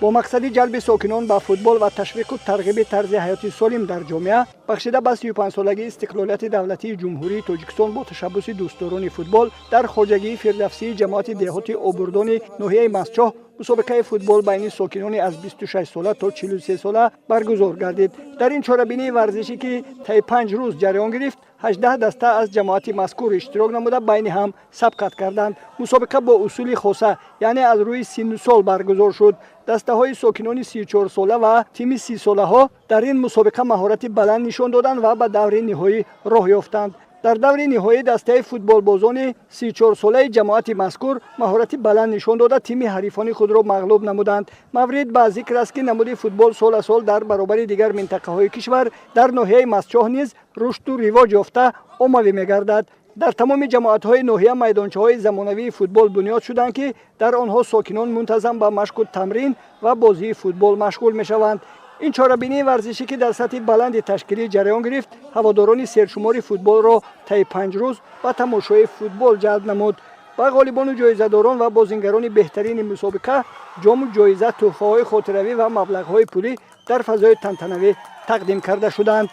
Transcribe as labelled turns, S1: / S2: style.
S1: Бо мақсади ҷалби сокинон ба футбол ва ташвиқу тарғиби тарзи ҳаёти солим дар ҷомеа, бахшида ба 35-солагии истиқлолияти давлатии Ҷумҳурии Тоҷикистон, бо ташаббуси дӯстдорони футбол дар хоҷагии Фирдавсии ҷамоати деҳоти Обурдони ноҳияи Мастчоҳ мусобиқаи футбол байни сокинони аз 26 сола то 43 сола баргузор гардид. Дар ин чорабинии варзишӣ, ки таи 5 рӯз ҷараён гирифт, 18 даста аз ҷамоати мазкур иштирок намуда, байни ҳам сабқат карданд. Мусобиқа бо усули хоса, яъне аз рӯи синну сол баргузор шуд. Дастаҳои сокинони 34 сола ва тими 30-солаҳо дар ин мусобиқа маҳорати баланд нишон доданд ва ба даври ниҳоӣ роҳ ёфтанд. Дар даври ниҳоӣ дастаи футболбозони 34-солаи ҷамоати мазкур маҳорати баланд нишон дода, тими ҳарифони худро мағлуб намуданд. Маврид ба зикр аст, ки намуди футбол сол аз сол дар баробари дигар минтақаҳои кишвар дар ноҳияи Мастчоҳ низ рушду ривоҷ ёфта, оммавӣ мегардад. Дар тамоми ҷамоатҳои ноҳия майдончаҳои замонавии футбол бунёд шуданд, ки дар онҳо сокинон мунтазам ба машқу тамрин ва бозии футбол машғул мешаванд. Ин чорабинии варзишӣ, ки дар сатҳи баланди ташкилӣ ҷараён гирифт, ҳаводорони сершумори футболро таи 5 рӯз ба тамошои футбол ҷалб намуд. Ба ғолибону ҷоизадорон ва бозингарони беҳтарини мусобиқа ҷому ҷоиза, тӯҳфаҳои хотиравӣ ва маблағҳои пулӣ дар фазои тантанавӣ тақдим карда шуданд.